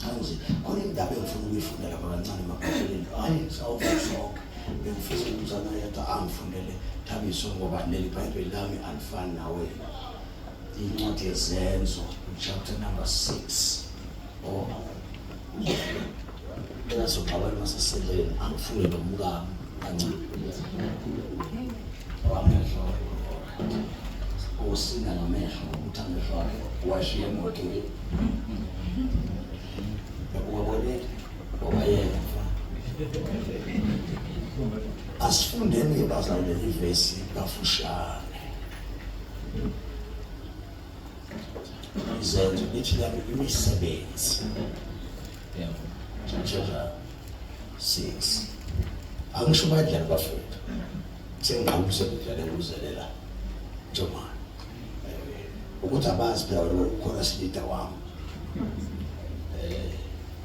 Angizi khona indaba engifuna ukuyifunda lapha kancane emabhayibhelini. Hayi sawuva sonke. Bengifisa umzana yedwa angifundele Thabiso ngoba leli Bhayibheli lami alifani nawe. Incwadi yeZenzo chapter number 6. Oh. Mina soxabana masesendleleni angifuni nomkami kancane. Wamehlo. Usinda ngamehlo ukuthi amehlo akhe washiye emotweni. Uyabonile? Wayeka. Asifundeni ke bazalwane leli vesi kafushane. Izenzo lithi lami imisebenzi. Yebo. Chapter 6. Angisho bayadlala bafowethu. Sengiqala umsebenzi la ngikuzelela. Njengoba ukuthi abazi phela wena ukhona leader wami.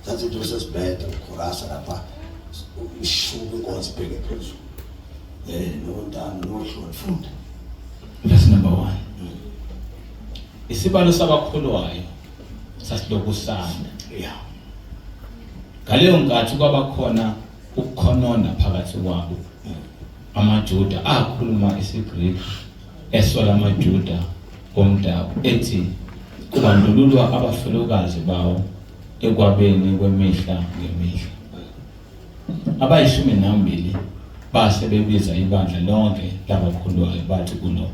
Thatha into sesibheda ukhorasa lapha ishuba inkonzo ibheke phezulu. Nontana nohloni funda. Verse number 1. Isibalo sabakholwayo sasilokhu sanda. Yeah. Ngaleyo nkathi kwabakhona ukukhonona phakathi kwabo. AmaJuda akhuluma isiGreki esola amaJuda omdabu ethi kubandlululwa abafelokazi bawo ekwabeni kwemihla ngemihla. Abayishumi nambili base bebiza ibandla lonke labakhulwayo bathi kulo,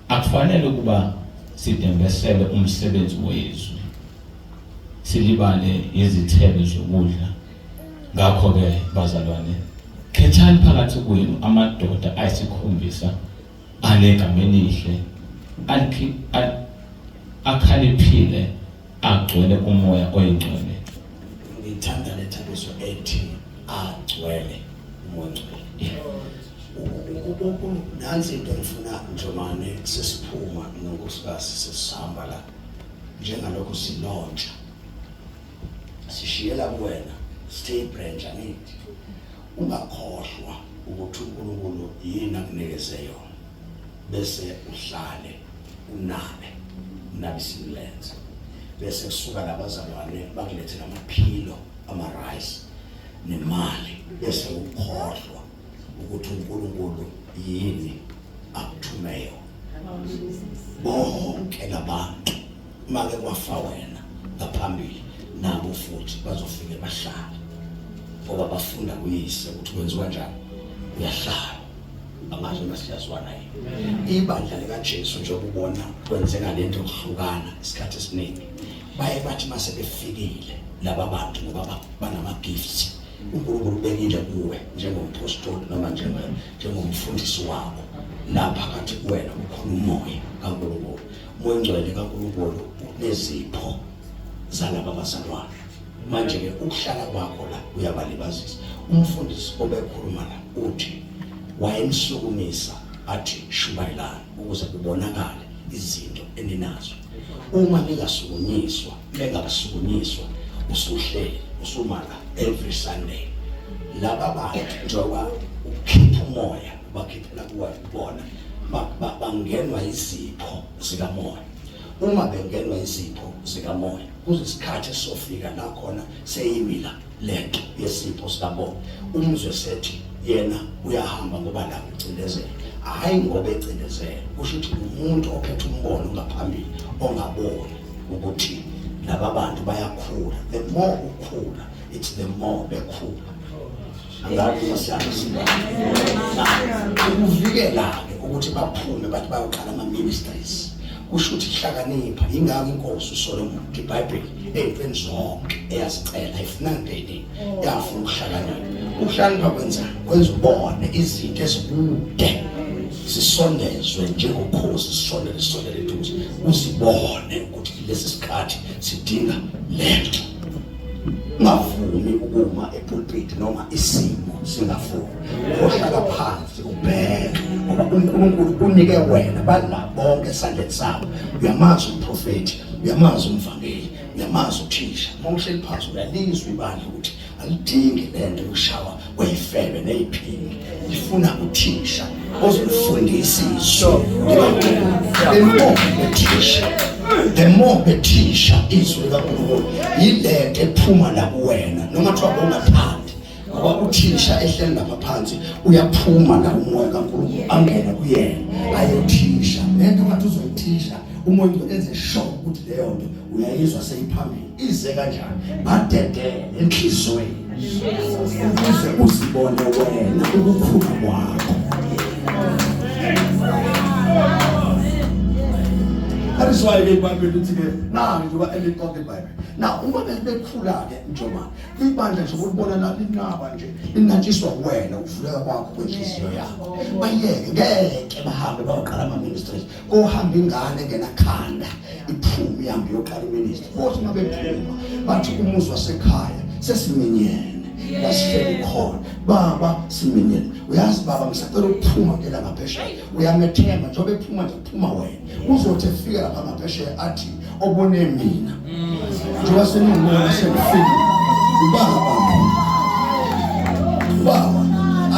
akufanele ukuba sidembesele umsebenzi wezwi, silibale izithelo zokudla. Ngakho-ke bazalwane, khethani phakathi kwenu amadoda ayisikhombisa anegama elihle, akhaliphile, agcwele umoya oyingcwele. Ngithanda le thabiso ethi agcwele umoya ongcwele. Nansi into engifuna njomane sesiphuma nonkosikazi sesihamba la njengalokhu silontsha sishiyela kuwena stay branch angithi ungakhohlwa ukuthi uNkulunkulu yini akunikeze yona bese uhlale unabe unabise imilenze bese kusuka labazalwane bakulethela amaphilo ama-rice nemali bese ukhohlwa ukuthi uNkulunkulu yini akuthume yona. Bonke labantu make kwafa wena ngaphambili nabo futhi bazofike bahlale ngoba bafunda kuyise ukuthi kwenziwa kanjani uyahlala. Angazi noma siyazwana yini. Ibandla likaJesu njengoba ubona kwenzeka lento yokuhlukana isikhathi esiningi baye bathi mase befikile laba bantu ngoba banama gifts uNkulunkulu ubekile kuwe njengomphostoli noma njengomfundisi wabo la phakathi kuwena kukhona umoya kaNkulunkulu. Umoya ongcwele kaNkulunkulu unezipho zalaba bazalwane. Manje-ke ukuhlala kwakho la uyabalibazisa. Umfundisi obekhuluma la uthi wayemsukumisa athi shumayelani ukuze kubonakale izinto eninazo. Uma ningasukunyiswa, bengasukunyiswa, usuhleli usuma la every Sunday. Laba bantu njengoba ukhipha umoya ubakhiphela kuwona bangenwa izipho zikamoya. Uma bengenwa izipho zikamoya kuze isikhathi esizofika la khona seyimila lento yesipho sikamoya, umzwe sethi yena uyahamba ngoba la ucindezela. Hhayi ngoba ecindezela, kusho ukuthi umuntu ophethe umbono ngaphambili ongaboni ukuthi laba bantu bayakhula. The more ukhula, it's the more bekhula. Angazi noma siyazwana. Ukuvikela-ke ukuthi baphume bathi bayoqala ama-ministries kusho ukuthi hlakanipha. Yingakho inkosi uSolomon iBhayibheli ey'ntweni zonke eyazicela ayifunanga into eyiningi, yafuna ukuhlakanipha. Ukuhlakanipha kwenzani? Kwenza ubone izinto ezikude zisondezwe njengokhozi, zisondele zisondele eduze, uzibone ukuthi lesi sikhathi sidinga lento. Ungavumi ukuma epulpit noma isimo singavumi, ohlala phansi ubheke ngoba uNkulunkulu unike wena bala bonke esandleni sabo. Uyamazi umprofethi, uyamazi umvangeli, uyamazi uthisha. Uma uhleli phansi uyalizwa ibandla ukuthi alidingi lento yokushawa kweyifebe neyiphingi, lifuna uthisha ozolifundisa izwi likaNkulunkulu. Bembonge uthisha. The more bethisha izwi likaNkulunkulu yilento ephuma la kuwena noma kuthiwa ungathandi ngoba uthisha ehleli lapha phansi uyaphuma la umoya kaNkulunkulu angene kuyena ayothisha lento ngathi uzoyithisha umoya enze sure ukuthi leyo nto uyayizwa seyiphambili ize kanjani badedele enhlizweni ukuze uzibone wena ukukhula kwakho. That is why ke iBhayibheli lithi ke na njengoba elixoxa iBhayibheli. Na uma bekhula ke njengoba ibandla nje ulibona la linaba nje linatshiswa kuwena ukuvuleka kwakho kwenhliziyo yakho. Bayeke ngeke bahambe bayoqala ama ministries. Kohamba ingane engenakhanda iphume ihambe iyoqala iministry. Kothi uma bephuma bathi umuzi wasekhaya sesiminyene la sihleli khona baba siminyene uyazi baba ngisacela ukuphuma ngela ngaphesheya uyamethemba njengoba ephuma nje kuphuma wena uzothi efika lapha ngaphesheya athi obone mina njengoba seningibona sengifikile ubaba ubaba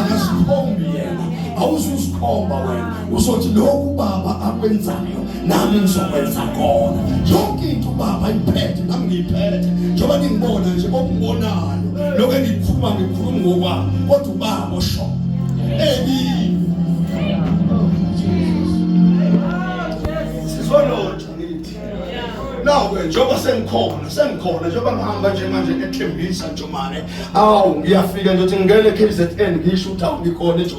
akazikhombi yena awuzuzikhomba wena uzothi lokhu baba akwenzayo nami ngizokwenza kona yonke into baba iphethe nami ngiyiphethe njengoba ningibona nje okungibonayo lokho engikhuluma ngikhuluma ngokwami kodwa ubaba osho ekimi sizolotha ngithi Nawe njengoba sengikhona sengikhona njengoba ngihamba nje manje ethembisa Njomane awu ngiyafika nje ukuthi ngingene eKZN ngisho ukuthi awu ngikhona eJozi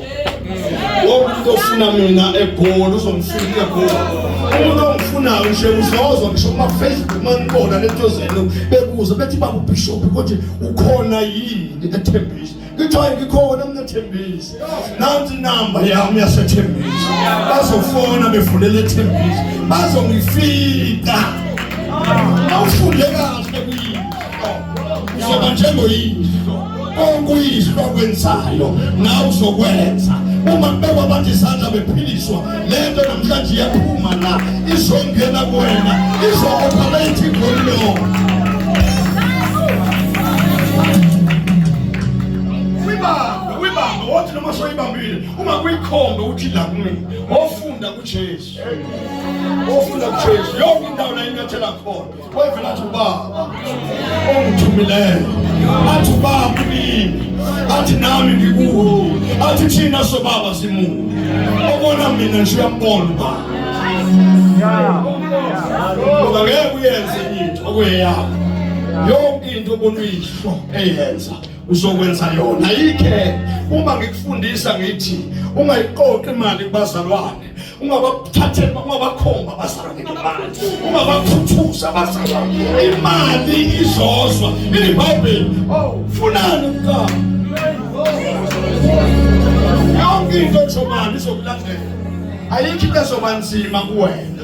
wonke umuntu ofuna mina eGoli uzongifika eGoli umuntu ongifunayo nje uzozwa ngisho kuma Facebook manibona lento zenu bebuza bethi baba uBishop kodwa ukhona yini ethembisa Ngithi hayi ngikhona mina Thembisa. Nansi inamba yami yaseThembisa. Bazofona befunela eThembisa. Bazongifica. Awufunde kahle kuyihlo. Uzoba njengoyihlo. Konke uyihlo akwenzayo nawe uzokwenza. Uma kubekwa abantu izandla bephiliswa lento namhlanje iyaphuma la izongena kuwena izo-operate igoli lonke. Uyibambe, uyibambe, wothi noma soyibambile, uma kuyikhombe uthi la kumina. Ofunda kuJesu. Ofunda kuJesu. Yonke indawo la inyathela khona. Wayevela athi ubaba ongithumileyo. Athi ubaba kimi. Athi nami ngikuwe. Athi thina sobaba simunye. Obona mina nje uyambona ubaba. Ngoba ngeke uyenze into okuyeyakho. Yonke into obona uyihlo eyenza uzokwenza yona yike uma ngikufundisa ngithi ungayiqoqi imali kubazalwane ungabathatheli ungabakhomba abazalwane ngemali ungabakhuthuza abazalwane imali izozwa ilibhayibheli oh funani kuqala yonke into njomani izokulandela ayikho into ezoba nzima kuwena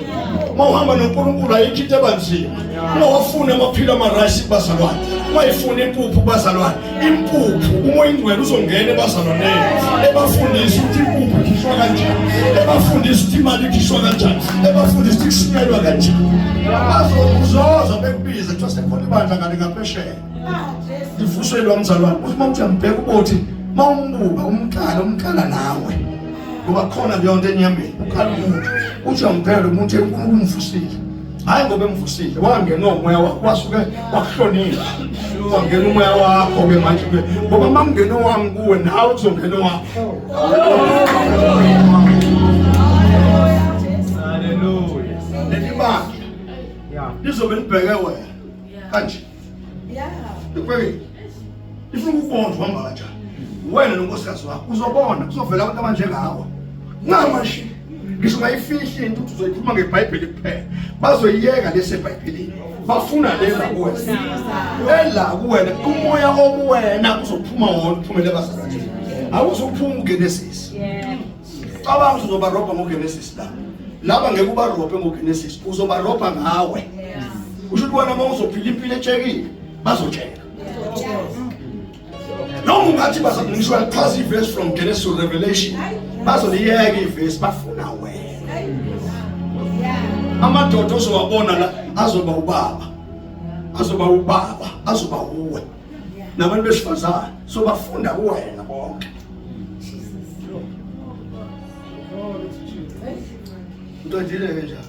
uma uhamba noNkulunkulu ayikho into eba nzima ungawafuni amaphilo amarayisi kubazalwane ungayifuni impuphu kubazalwane impuphu umoya ingcwele uzongena ebazalwaneni ebafundisa ukuthi impuphu ikhishwa kanjani ebafundisa ukuthi imali ikhishwa kanjani ebafundisa ukuthi kushunyelwa kanjani bazokuzoza bekubize kuthiwa sekhona ibandla ngale ngaphesheya livuswe lwamzalwane uthi uma uthi uyambheka ubothi uma umbuka umqala umqala nawe ngoba khona leyo nto enyameni ukhala umuntu uthi uyambheka umuntu uNkulunkulu umvusile hayi ngoba emvusile wangena umoya wakho wasuke wakuhlonipha wangena umoya wakho ke manje ke ngoba uma kungena owami kuwe nawe kuzongena owakho Hallelujah. Leli bandla lizobe libheke wena kanje Likubhekile. Ifuna ukubona uhamba kanjani. Wena nonkosikazi wakho uzobona kuzovela abantu abanjengawe. Ncamashi. Ngisho ungayifihli into ukuthi uzoyikhuluma ngeBhayibheli kuphela. Bazoyiyeka lesi eBhayibhelini. Bafuna lela kuwena. Ela kuwena umoya okuwena uzophuma wona uphumele ebazalwaneni. Awuzuphuma uGenesis. Cabanga uzobarobha ngoGenesis la. Laba ngeke ubarobhe ngoGenesis, uzobarobha ngawe. Usho ukuthi wena uma uzophila impilo etshekile, bazotsheka. Noma ungathi ngisho uyachaza ivesi from Genesis to Revelation, bazoliyeka ivesi bafuna wena. Amadoda ozowabona la azoba ubaba. Azoba ubaba, azoba uwe. Nabantu besifazane so bafunda kuwena bonke. Ntontile ke njalo.